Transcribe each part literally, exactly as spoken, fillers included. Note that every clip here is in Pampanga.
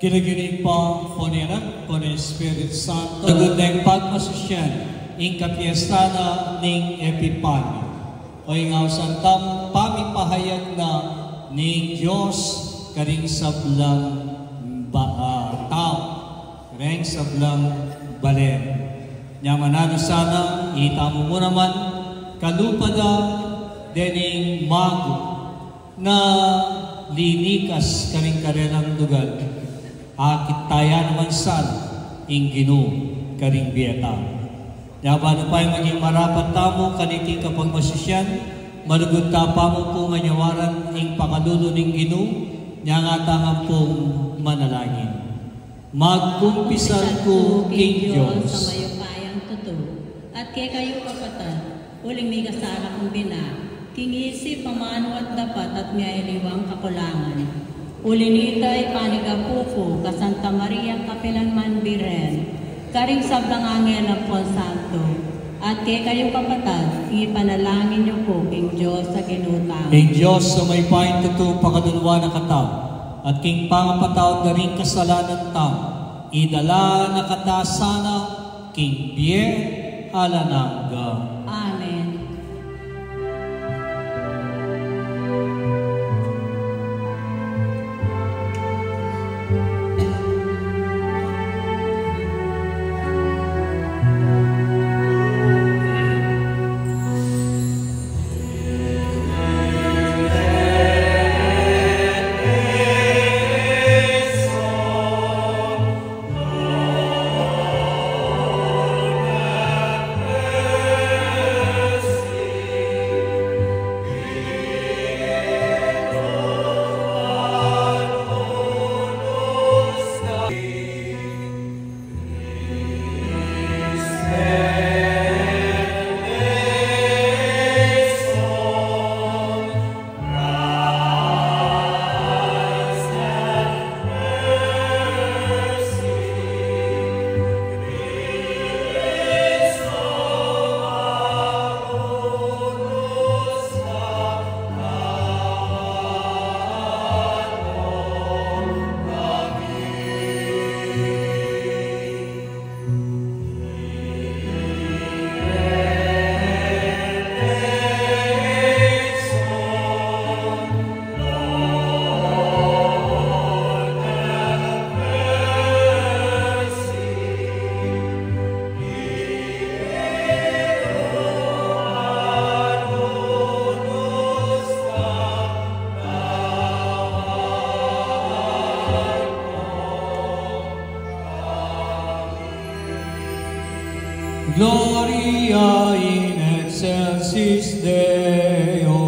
King lagyu ning Ibpa, ning Anak, ning Espiritu Santo. Lugud neng pagmasusyan ing kapiestan na ning Epifanio. O ing ausan tamung pamipahayag na ning Dios karing sablang ba, ah, tau, karing sablang balen. Nya mananu sana, itamu mu naman, kalupa da dening magu na linikas karing karelang dugal, akit taya naman sana ing Ginu karing bie tamu. Nya banu pang maging marapat tamu kaniting kapagmasusyan, malugud ta pa mu pung anyawaran ing pakalulu ning Ginu, nya nga ta ngan pung manalangin. Magkumpisal ku king Dios a mayupayang tutu, at kekayu kapatad, uling mikasala kung bina, king isip, amanu at dapat at miyaliwang kakulangan. Uli nita, ipanigapu ku ka Santa Maria kapilan man Birhen, karing sablang anghel ampon santo, at kekayu kapatad, ipanalangin yu ku king Dios a Ginu tamu. Ing Dios a mayupayang tutu pakaluluan na katamu, at king pangapatawad da ring kasalanan tamu, idala na kata sana king bie alang angga. Amen. Gloria in excelsis Deo.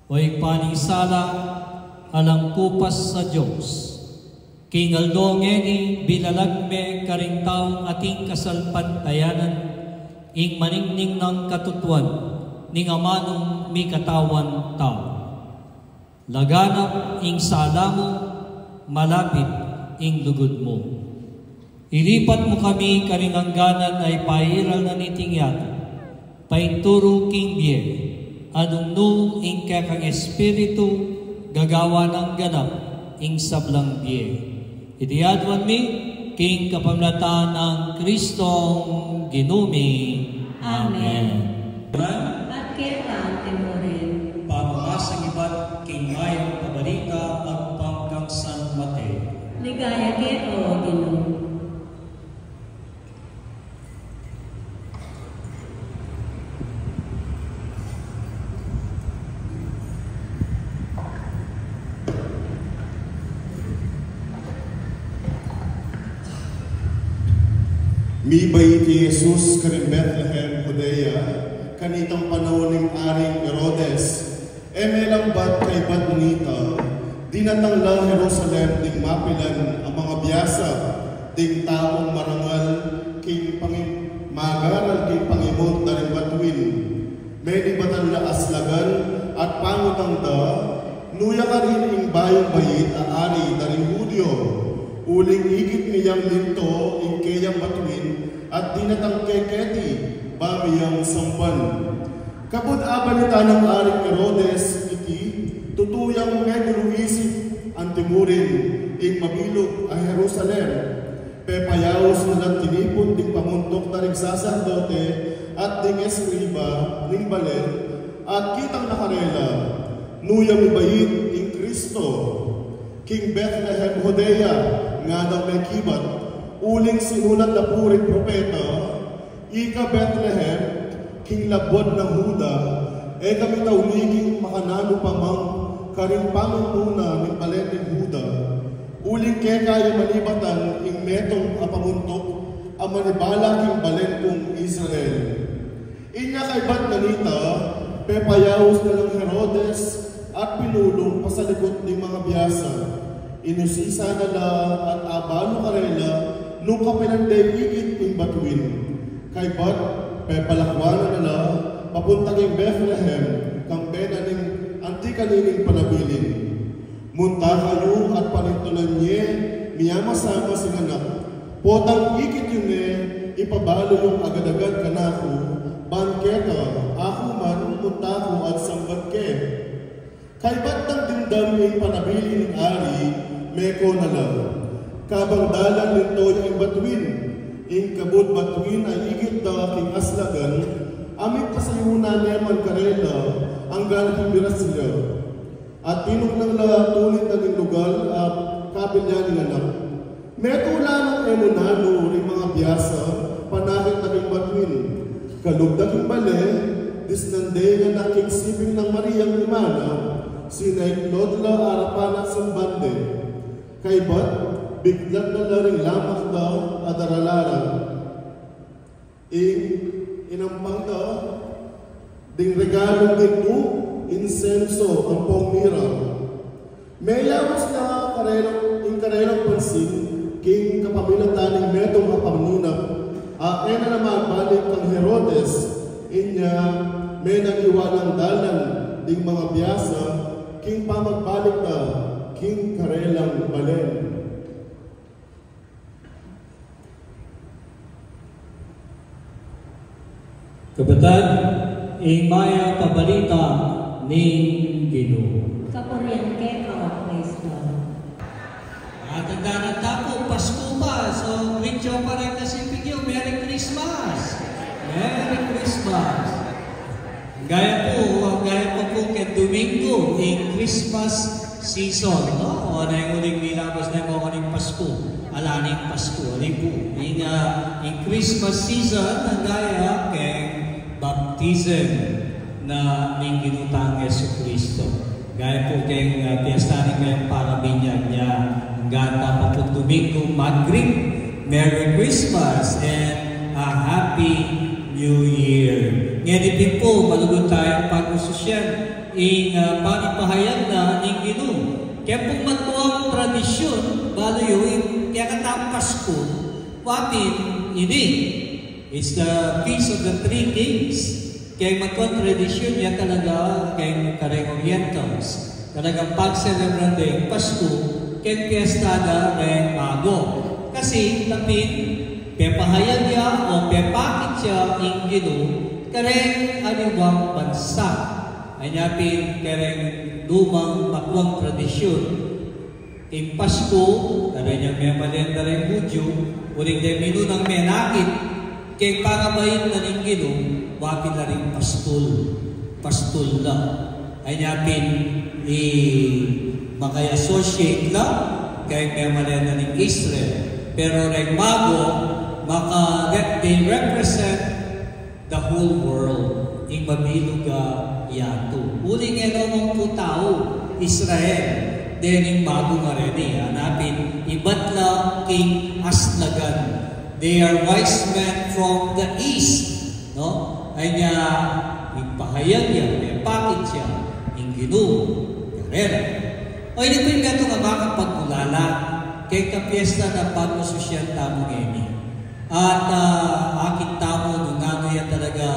O Ibpa ning sala, alang kupas a Dios, king aldo ngeni bilalag me karing taung ating kasalpantayanan ing maningning nang katutuan ning amanung mikatawan tau. Laganap ing sala mu, malapit ing lugud mu. Ilipat mu kami karing angganan a ipairal na niting yatu, painturu king bie, a nung nu ing kekang Espiritu gagawan nang ganap ing sablang bie. Iti aduan mi king kapamilatan nang Kristong Ginu mi. Amen. Amen. At keka antimurin. Pamamasang ibat king mayap a balita agpang kang San Mateo. Ligaya keka, O Ginu. Mibait i Jesus karing Bethlehem, Judea, kanitang panaun ning Aring Herodes, e melambat kaybat nita, dinatang la Jerusalem ding mapilan a mangabiasa, ding taung marangal king pangim-, magaral king pangimut da ring batuin. Menibatan la aslagan at pangutang da, "Nu ya karin ing bayung bait a ari da ring Judio? Uling ikit mi yang linto ing keyang batuin at dinatang ke keti, ba mi yang samban." Kapud abalitaan nang Aring Herodes iti, tutu yang megulu isip antimurin ing mabilug a Jerusalem. Pepayaus na lang tinipun ding pamuntuk da ring saserdote at ding eskriba ning balen, at kitang na karela, "Nu ya mibait ing Kristo? King Bethlehem Judea ngana mekibat, uling sinulat na pu ring propeta, 'Ika Bethlehem, king labuad nang Juda, e ka mitauliking makananu pa man karing pamimuna ning balen ning Juda, uling keka ya manibatan ing metung a pamuntuk a manibala king balen kung Israel.'" Inya kaybat na nita, pepayaus na lang Herodes at pinulung pasalikut ning mangabiasa. Inusisa na la at abalu karela nung kapilan de ikit ing batuin. Kaybat, pepalakuan na la papunta king Bethlehem, kambe na ning anti kanining panabilin. "Munta kayu at panintunan ye miyamasama sing anak. Potang ikit yu ne, ipabalu yung agad-agad kanaku, ban keta, aku man munta ku at samban ke." Kaybat nang dimdam ing panabilin ning ari, meko na la. Kabang dalan linto ya ing batuin, ing kabud batuin a ikit da king aslagan, amig pasayunan ne man karela, anggang miras ya. At tinuknang la tulid na ning lugal a kabilyan ning anak. Metung la nang e mu nanu ring mangabiasa, panakit na king batuin. Kalub da king bale, disnan de ing anak king siping nang Mariang ima na, sinaiklod la arapan at samban de. Kaybat, biglat na la ring lamak da a daralara. Ing inampang da ding regalung gintu, insenso ampong mira. Meyaus na karelang, ing karelang pansin king kapamilatan ning metung a paminunab, a e na la magbalik kang Herodes. Inya menaliwa nang dalan ding mangabiasa king pamagbalik da king karelang balen. Kapatad, ing mayap a balita ning Ginu. Kapurian keka, O Kristo. At tandaan na tamu, Pasku pa. So, greet yu pa rin kasi, Merry Christmas! Merry Christmas! Gaya pu, gaya pu pu keng Domingo, ing Christmas season, no? O, na ing uling milabas na ing Pasku. Ala ning Pasku, ali pu. Ing, ah, ing Christmas season, gaya keng baptism na ning Ginu tang Jesucristo. Gaya pu keng, ah, piyesta ning Mayap a Parabinyag, nya, anggang ta pa pu Domingo, mag-greet, Merry Christmas and a Happy New Year. Ngeni pin pu, malugud tayang pagmususian ing, ah, pamipahayag na ning Ginu. Kaya pung matuang tradisyun, balu yu, ing kekatang Pasku, wa pin ini. It's the Feast of the Three Kings. Keng matuang tradisyun ya talaga keng kareng Orientals. Talagang pagselebran deng Pasku keng piyesta da reng Mago. Kasi, ita pin, pepahayag ya o pepakit ya ing Ginu kareng aliwang bansa. Anya pin kareng lumang matuang tradisyun. Ing Pasku, kareng memalen da reng Hudyu, uling deng minunang menakit keng pangabain na ning Ginu, wa pin la ring pastul, pastul la. Anya pin i makai-associate la keng memalen na ning Israel. Pero reng Mago, maka-, they represent the whole world, ing mabilug a yatu. Uling e no mu pu tau, Israel, dening Mago a reni, anya pin ibat la king aslagan. They are wise men from the east, no? Anya, ipahayag ya, ipakit ya ing Ginu karela. O, ini pu ing metung a makapagulala keng kapiyesta na pagmususian tamu ngeni. At, ah, akit tamu nung nanu ya talaga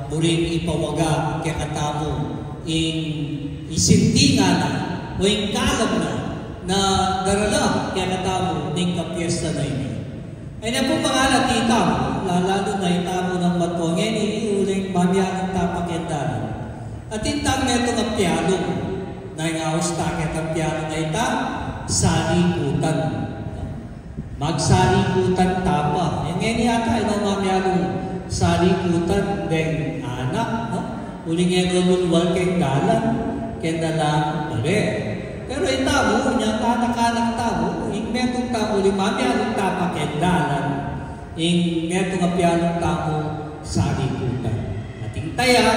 buring ipawaga kekatamu ing isintingan na o ing kalam na na darala kekatamu ning kapiyesta na ini. Ay na pu, mangalati tamu, lalalu na itamu nang matuang ini, uling mamialung ta pa keng dalan. Atin tang metung a pialung, na ing aus ta ketang pialung a ita, salikutan. Magsarikutan ta pa. Yang ngeni yata, e no mamialung sarikutan deng anak, no? Uling e no lulwal keng dalan, keng dalan bale. Pero itamu, inyang anak-anak tamu, ing metung tamu, uling mamialung ta pa keng dalan, ing metung a pialung tamu, sarikutan. Atin taya,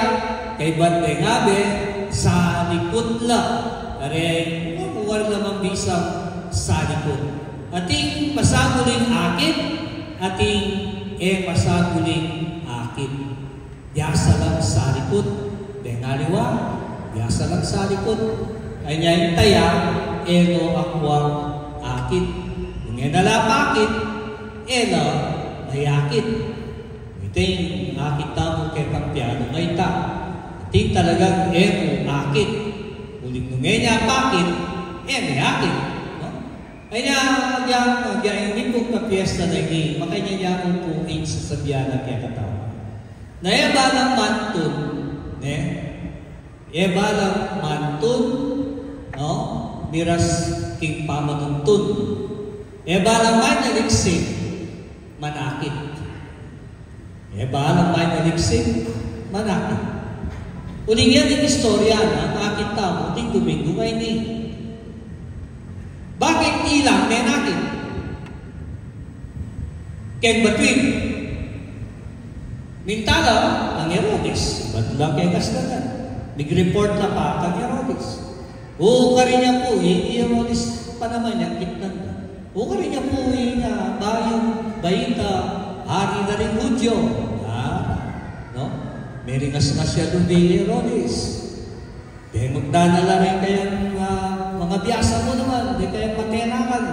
kaybat deng abe, sarikut la. Kareng, o, wari la mang bisang sarikut. Atin masaguling akit, atin e masaguling akit. Biasa lang sarikut, deng aliwa, biasa lang sarikut. Anya ing taya, e no akwang akit. Nung e na la pakit, e la mayakit. Iti ing akit tamu ketang pialung a ita. Atin talagang e mu akit. Uling nung e na pakit, e mayakit. No? Anya, anya, anya, ini pung kapiyesta na ini, makanyan ya mu pu ing sasabian na kekatamu. Na e balang mantun, ne? E balang mantun, no? Miras king pamanuntun. E balang manyaliksik, manakit. E balang manyaliksik, manakit. Uling yan ing istorya na akit tamu king Domingo ngeni. Bakit ila menakit? Keng batuin. Minta la kang Herodes, ibat la keng kasdanan. Mig-report la pa kang Herodes. O, karin ya pu, i Herodes pa naman yang kitnan da. O, karin ya pu, i, ah, bayung, bayung ta, ari da ring Hudyo. Ah, no? Meringas-ngas ya dun i Herodes. Deng magdala la ring kayang, ah, mga biasa mu naman, deng kayang patenakan,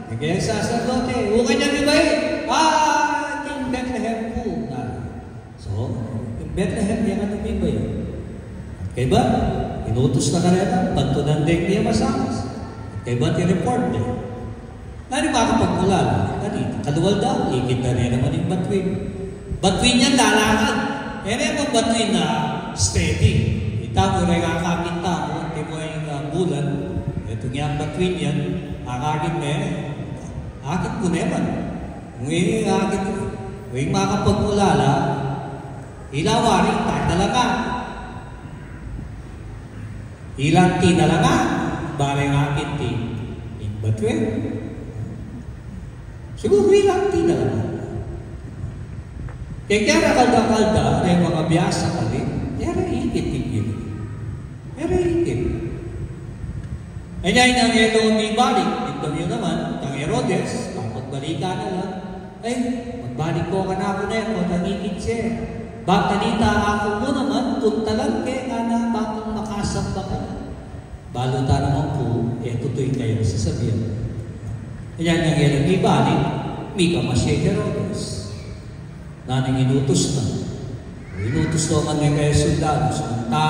deng kayang saserdote, o, kanya mibai, ah, king Bethlehem pu, nga. So, ing Bethlehem, yang anu mibai. At kaybat, inutus na karela, pantunan deng mie masangas. At kaybat, i-report de. Nanu makapagulala, nanu, kalual da, ikit da ne naman ing batuin. Batuin yan, lalakan. E ne mang batuin na steady. Ita mu reng akakit tamu, antimo ing, ah, bulan, etung yang batuin yan, akakit ne, akit ku ne man. Ngeni akit, ngeni makapagulala, ila wari, tadala ka. Ilang tinala nga, bareng akit ti, ing batuin. Siguru ilang tinala nga. Kaya kaya kalda-kalda, kaya mga biyasa pa rin, kaya ikit, ikit. Kaya ikit. Kaya inang Hero mibalik, tignan nyo naman, kang Herodes, papagbalikan na lang. Ay, magbalik ko kanaku ne, o, tangikit siya. Bang kanita, aku mu naman, puntalan ke, ngana, bakung makasamba ka na. Balu ta naman pu, e tutu ing kayang sasabian. Inya nang ilang ibalik, mika masye Herodes. Nanu ing inutus na? Inutus na man ne kaya sundalus, "Punta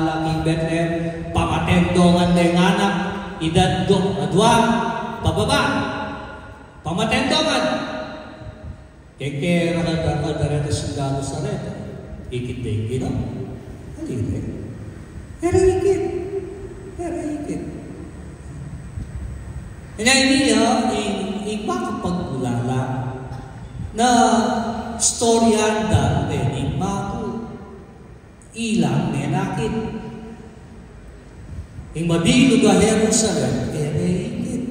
la king Betlehem, pamatendu ngan deng anak, idad do, adua, pababa. Pamatendu ngan." Keng ke rakal-rakal da reta sundalus a reta, ikit deng Ginu? Ali re. Pero ikit. Pero ikit. Ina ini ya, ing, ing makapagkulala na istorya da, ing maku, ilang menakit. Ing mabilug a Jerusalem, e re ikit.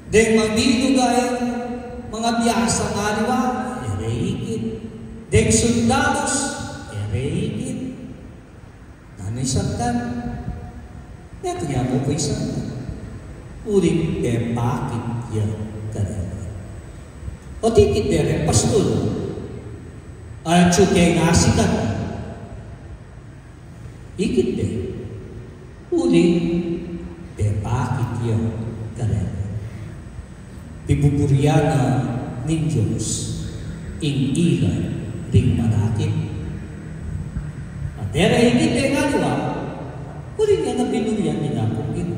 Deng mabilug a manga biasa ngaliwa, e re ikit. Deng sundalus, e re ikit. Nanu ing santan? Metung ya mu pu ing santan. Uling pepakit ya karela. O't ikit de reng pastul a atsu keng asikan. Ikit de. Uling pepakit ya karela. Pibuburian na ning Dios ing ira ring manakit. At e re ikit deng aliwa, uling e na binurian ning Apung Ginu.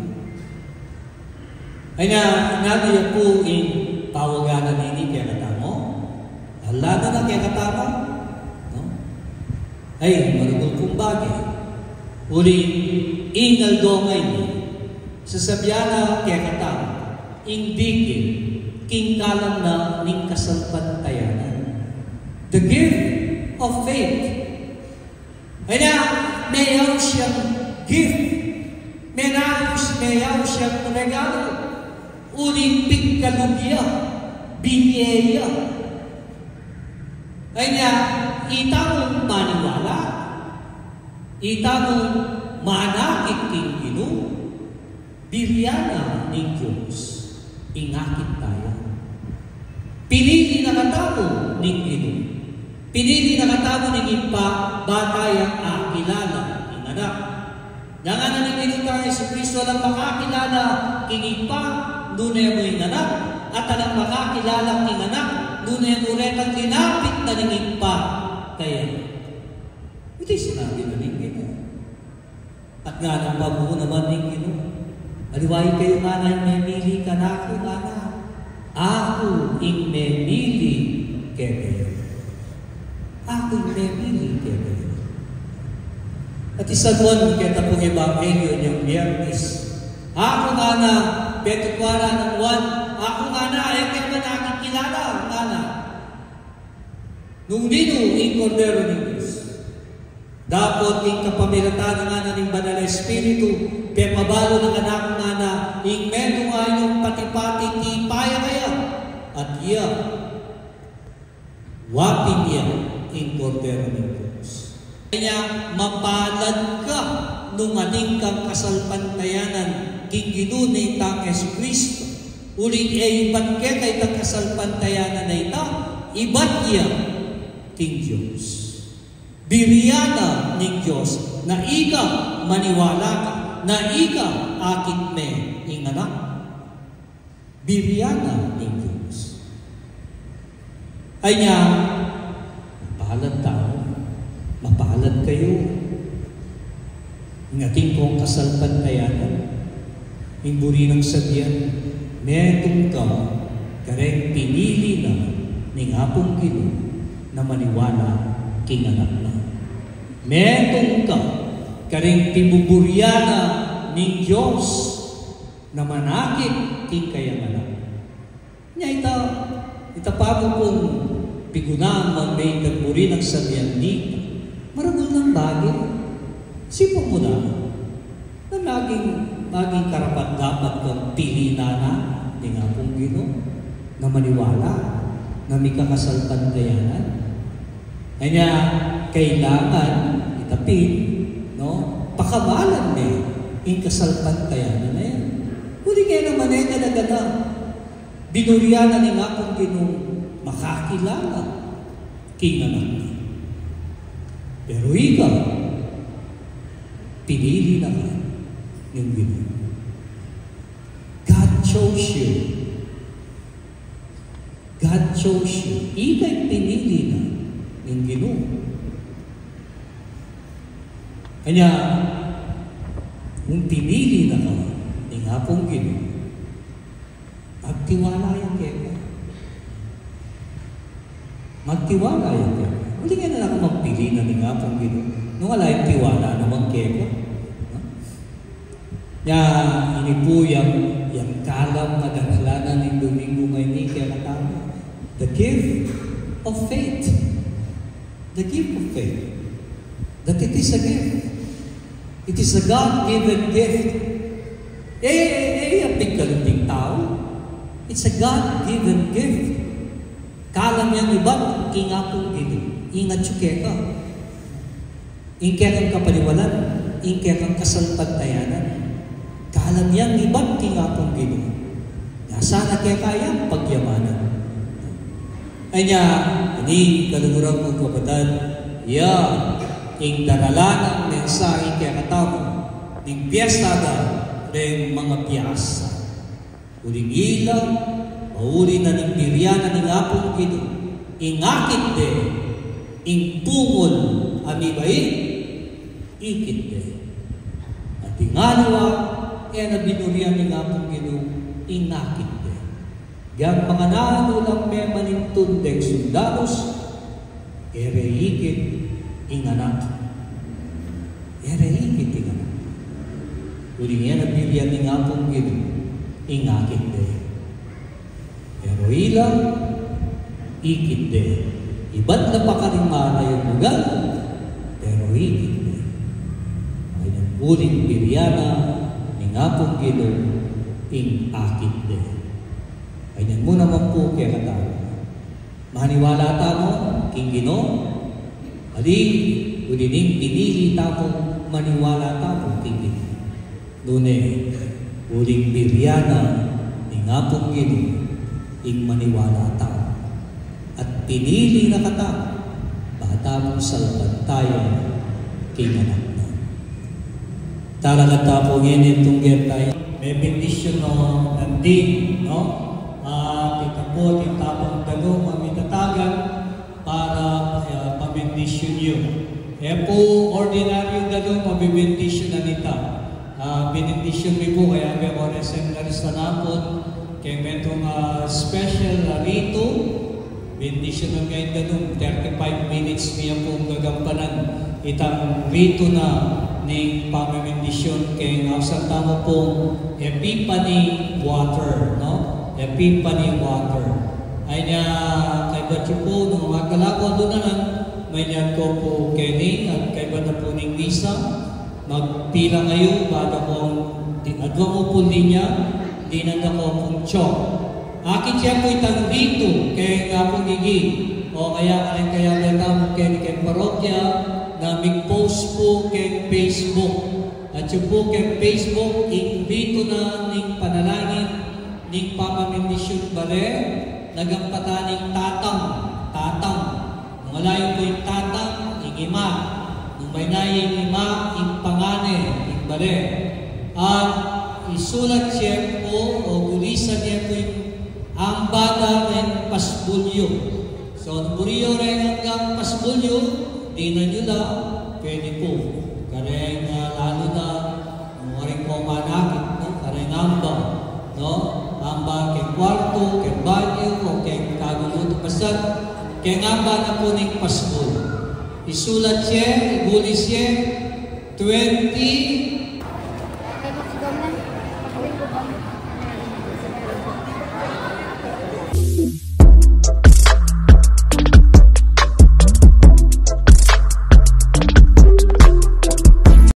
Ay na, nanu ya pu ing pawagan na nini kekatamu? Ala na na kekatamu, no? Ay, maragul kung bage. Uling ing aldo ngeni, sasabian na kekatamu ing dikil king kalam na ning kasalpantayanan. The gift of faith. Ay na, meyaus yang gift. Meyaus, meyaus yang regalo. Uling pigkalub ya, binye ya. Ay na, ita mung maniwala, ita mung manakit king Ginu, birian na ning Dios ing akit taya. Pinili na katamu ning Ginu. Pinili na katamu ning Ibpa, ba taya akilala ing Anak. Ngana ning Ginu tang Jesucristo, alang makakilala king Ibpa, nune mu ing Anak, at alang makakilala king Anak, nune mu retang linapit na ning Ibpa kaya. Iti sinabi na ning Ginu. At ngana pa mu naman ning Ginu, aliwa ikayu ngana ing memili kanaku, ngana, aku ing memili kekayu. Aku ing memili kekayu. At i San Juan keta pung ebanghelyo neng Biernes, aku ngana, petukuaran nang Juan, aku ngana, e ke man akikilala, ngana. Nung ninu ing Kordero ning Dios. Dapot king kapamilatan na ngana ning Banal a Espiritu, pepabalu na kanaku ngana, ing metung a inyung pati-pati, tipa ya kaya, at iya, wapin ya ing Kordero ning Dios. Kaya mapalad ka nung atin kang kasalpantayanan king Ginu nang Jesucristo. Uling e ibat keka itang kasalpantayanan a ita, ibat ya king Dios. Birian na ning Dios na ika maniwala ka, na ika akit me ing Anak. Birian na ning Dios. Ay nya, mapalad tamu, mapalad kayu. Ing atin kong kasalpantayanan, ing buri nang sabian, metung ka kareng pinili na ning Apung Ginu na maniwala king Anak na. Metung ka kareng pibuburian na ning Dios na manakit king kayang Anak. Nya ita, ita pa mu pung pigunaan, mabait a buri nang sabian nita. Maragul nang bage. Sipu mu na, na maging, maging karapat-dapat kang pilinan na ning Apung Ginu na maniwala na mika kasalpantayanan. Kaya kailangan ita pin, no, pakamalan ne ing kasalpantayanan na yan. Uling e naman e talaga na binurian na ning Apung Ginu makakilala king Anak na. Pero ika, pinili na ka ning Ginu. God chose you. God chose you. Ika ing pinili na ning Ginu. Kanya, nung pinili na ka ning Apung Ginu, magtiwala ya keka. Magtiwala ya keka. Uling e na la ka magpili na ning Apung Ginu nung ala yang tiwala naman keka. No? Ya, ini pu yang, yang kalam a daralan ning Domingo ngeni kekatamu. The gift of faith. The gift of faith. That it is a gift. It is a God-given gift. E, e, e, yang pigkalub ning tau. It's a God-given gift. Kalam yang ibat king Apung Ginu. Ingat yu keka. Ing kekang kapaniwalan, ing kekang kasalpantayanan. Kalam yang ibat king Apung Ginu. Nasa na keka yang pagyamanan. Anya, ini kaluguran kung kapatad, ya, ing daralan nang mensahe kekatamu ning piesta da reng mangapiasa. Uling ila, mauli na ning birian na ning Apung Ginu, ing akit de, ing pungul a mibait, ikit de. At ing aliwa, e na binurian ning Apung Ginu, ing akit de. Yang mangananu lang memalintun deng suldados, e re ikit ing anak. E re ikit ing anak. Uling e na birian ning Apung Ginu, ing akit de. Pero ila, ikit de. Ibat na pa karing marayun lugal, pero ikit de. Kanyang uling birian na ning Apung Ginu, ing akit de. Kanyan mu naman pu kekatamu. Maniwala tamu king Ginu, ali, uli ning pinili tamu maniwala tamu king Ginu. Nune, uling birian na ning Apung Ginu ing maniwala tamu. At pinili na katamu, ba tamung salpantayan king anak na. Talakad ta pu ngeni king tunggen tamu. Mebendisyon no nandin, no? At ita pu, ing tapang danum a mitatagan para, ah, pamendisyon yu. E pu ordinaryung danum a bibendisyonan ita. Ah, benendisyon mi pu kaya me ore seminarista napun, keng metung, ah, special, ah, ritu, bendisyonan mi ing danum, thirty-five minutes mi pung gagampanan itang ritu na ning pamamendisyon keng ausan tamu pung Epiphany water, no? Epiphany water. Ay niya, kaybat yu pu, nung magkalaku a dunanan, maingat ko pu keni, at kaybat na pu ning misa, magpila kayu, bata kung di, adwa mu pu linya, dinan da ko pung tiyok. Akit ye pu itang ritu keng Apung Ginu, o kaya kareng kayabe tamu keni keng parokya na mig-post pu keng Facebook. At yu pu keng Facebook, ing ritu na ning panalangin, ning pamamendisyon bale, nagampatan ning tatang, tatang. Nung ala yu pu ing tatang, ing ima. Nung maina ye ing ima, ing pangane, ing bale. At isulat ye pu, o gulisan ye pu ing amba da reng pasbul yu. So, nung buri yu reng anggang pasbul yu, dinan yu la, pwede pu. Kareng, ah, lalu na, nung waring ko manakit, no? Kareng amba, no? Amba keng kwartu, keng banyu, o keng kagulutu, basta keng amba na pu ning pasbul. Isulat ye, igulis ye, twenty